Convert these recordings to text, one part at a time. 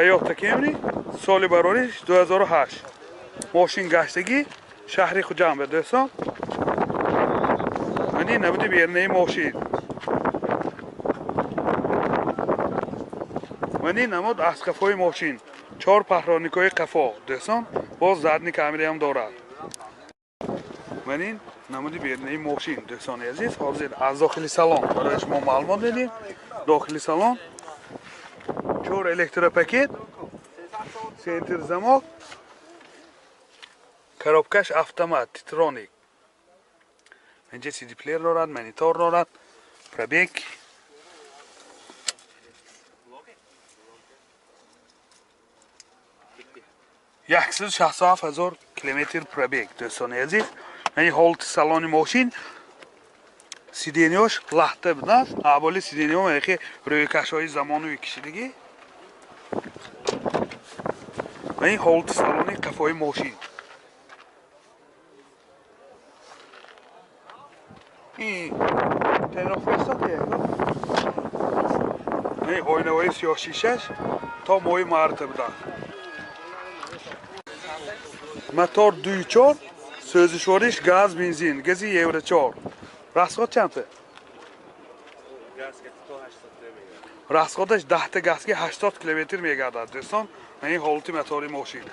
Toyota Camry соли барориш 2008. Мошин гаштагӣ шаҳри Хуҷанд дӯстон. Мани набуди бернаи мошин. Мани намуд аз қафои мошин. 4 паҳроникҳои қафо дӯстон, боз задни камераам дорад. Мани намуди бернаи мошин дӯстони азиз. Ҳозир аз дохили салон барои шумо маълумот медиҳем. Дохили салон 4 электропакет, центр замок, коробкаш автомат, титроник. Инҷа CD плеер дорад, монитор дорад, пробег. 167 000 километр пробег дӯстони азиз. Яъне ҳолати салони мошин, сиденьош лахта будааст. Аболи сиденьо яхе рӯйкашҳои замонавӣ кишидагӣ. Ва ин ҳолати салони қафои мошин. Ин оинаҳои сиёҳшишаш то моҳи марта буданд. Мотор 2.4, сӯзишвориш газ, бензин, гази Евро 4. Расход чанд? Расходаш 10 та газки 80 километр мегардад дӯстон. Ин ҳолати мотори мошин.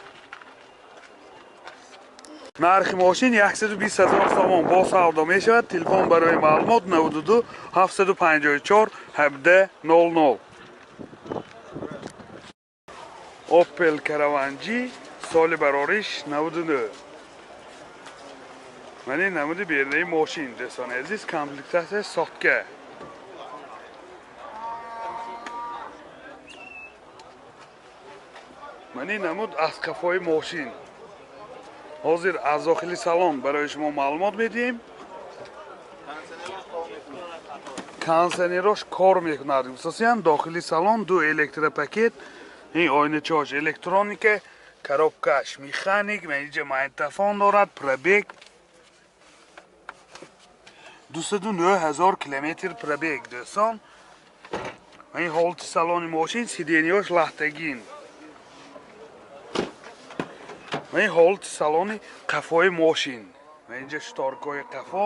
Нархи мошин 120 000 сомон бо савдо мешавад. Телефон барои маълумот 92 754 17 00. Opel Caravan G соли барориш 99. Мани намуди бернаи мошин дӯстони азиз, комплектатсияш сотка. Мани намуд аз қафои мошин. Ҳозир аз дохили салон барои шумо маълумот медиҳем. Кондиционерош кор мекунад. Хусусан дохили салон 2 электропакет, ин оиначаҳош электроника, коробкаш механик, инҷа магнитофон дорад, пробег 209 000 километр пробег дӯстон. Ин ҳолати салони мошин, сиденьош лахтагин. Ин ҳолати салони қафои мошин. Инҷа шторкҳои қафо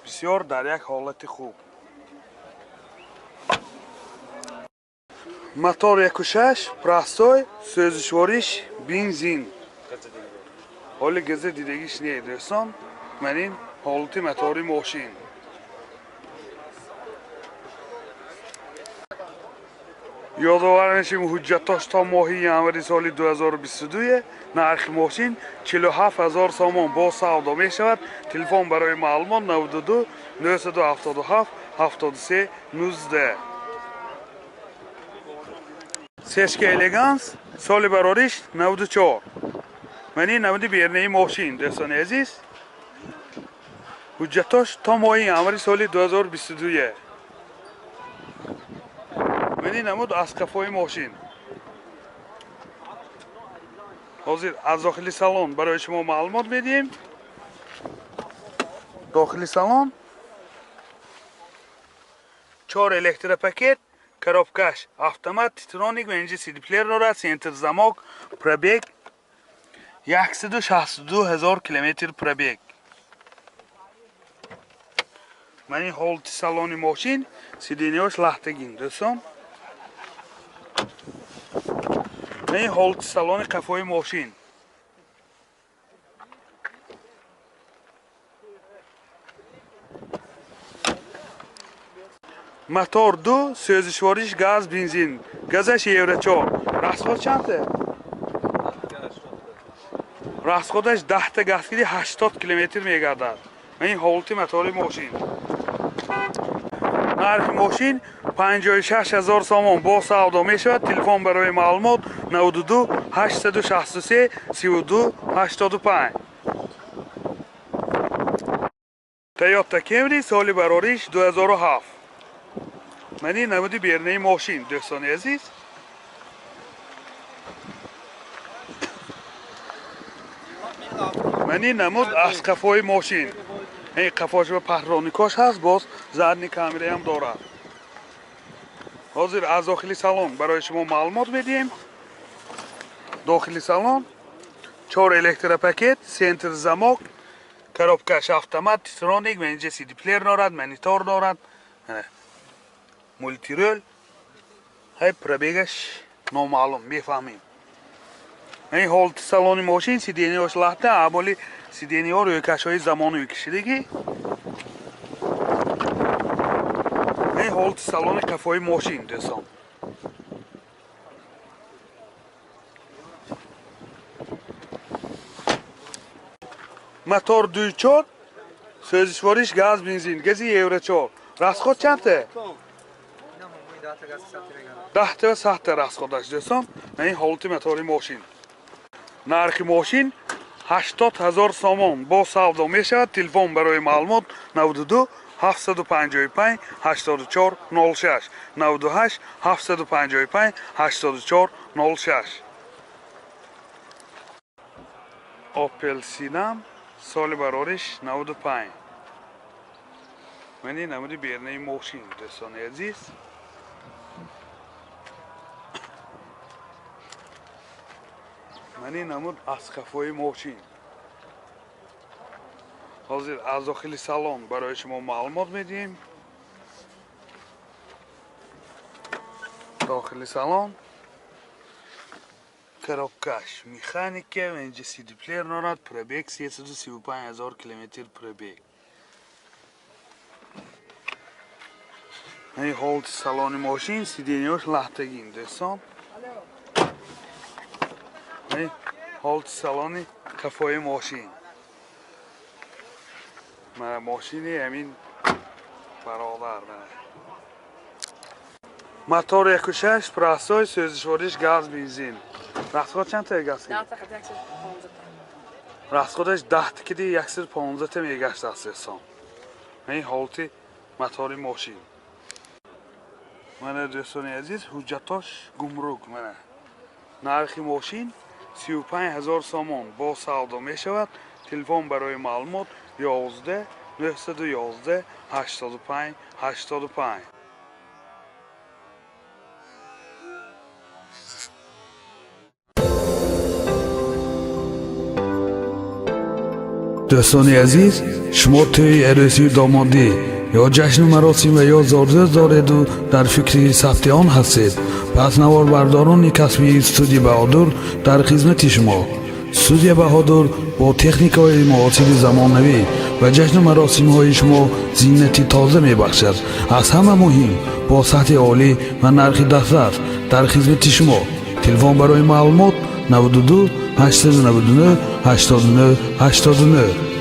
бисёр дар як ҳолати хуб. Мотор 1.6, простой, сӯзишвориш бензин. Ҳоли газа дидагиш не дӯстон. Ман ин ҳолати мотори мошин. Ёдовар мешавем, ҳуҷҷатош то моҳи январи соли 2022. Нархи мошин 47 000 сомон бо савдо мешавад. Телефон барои маълумот 92 977 73 19. Сешка Элеганс соли барориш 94. Мани намуди бернаи мошин дӯстони азиз. Ҳуҷҷатош то моҳи январи соли 2022. Мани намуд аз қафои мошин. Ҳозир аз дохили салон барои шумо маълумот медиҳем. Дохили салон 4 электропакет, коробкаш автомат, титроник, инҷа CD плеер дорад, центр замок, пробег 162 000 километр пробег. Мани ҳолати салони мошин, сиденьош лахтагин дӯстон. Мани ҳолати салони қафои мошин. Мотор 2, сӯзишвориш газ, бензин, газаш Евро 4. Расход чанд? Расходаш 10 та газкиди 80 километр мегардад. Мани ҳолати мотори мошин. Нархи мошин 56 000 сомон бо савдо мешавад. Телефон барои маълумот 92 863 32 85. Toyota Camry соли барориш 2007. Мани намуди бернаи мошин дӯстони азиз. Мани намуд аз қафои мошин. Ин қафош ва паҳроникош ҳаст, боз задни камераам дорад. Ҳозир аз дохили салон барои шумо маълумот медиҳем. Дохили салон чор электропакет, центр замок, коробкаш автомат, титроник, инҷа CD плеер дорад, монитор дорад, мультирул. Ҳай, пробегаш номаълум, мефаҳмем. Ин ҳолати салони мошин, сиденияш лахта, аболи сиденияҳо рӯйкашҳои замонавӣ кашидагӣ. Ин ҳолати салони қафои мошин, дӯстон. Мотор 2.4, сӯзишвориш газ, бензин, гази Евро 4. Расход чандта? 10 ва 100 расходаш, дӯстон. Ин ҳолати мотори мошин. Нархи мошин 80 000 сомон, бо савдо мешавад. Телефон барои маълумот 92 755 84 06, 98 755 84 06. Opel Sinan, соли барориш 95. Мани намуди бернаи мошин, дӯстони азиз. Мани намуд аз қафои мошин. Ҳозир аз дохили салон барои шумо маълумот медиҳем. Дохили салон коробкаш механика, инҷа CD плеер дорад, пробег 335 000 километр пробег. Ин ҳолати салони мошин, сиденияш лахтагин, дӯстон. Ин ҳолати салони қафои мошин. Мана мошини ҳамин бародар. Мана мотор 1.6, простой, сӯзишвориш газ, бензин. Расход чандта газ? Расходаш 10 киди 115 та мегаштааст, дӯстон. Ин ҳолати мотори мошин. Мана, дӯстони азиз, ҳуҷҷатош гумрук. Мана нархи мошин 35 000 сомон, бо савдо мешавад. Телефон барои маълумот 11 911 85 85. Дӯстони азиз, шумо тӯи арӯсию домодӣ ё ҷашну маросим ва ё зодрӯз дореду дар фикри сабти он ҳастед, пас наворбардорони касбии студия Баҳодур дар хизмати шумо. Студия Баҳодур бо техникаҳои муосири замонавӣ ба ҷашну маросимҳои шумо зинати тоза мебахшад. Аз ҳама муҳим, бо сатҳи олӣ ва нархи дастрас дар хизмати шумо. Телефон барои маълумот 92 899 89 89.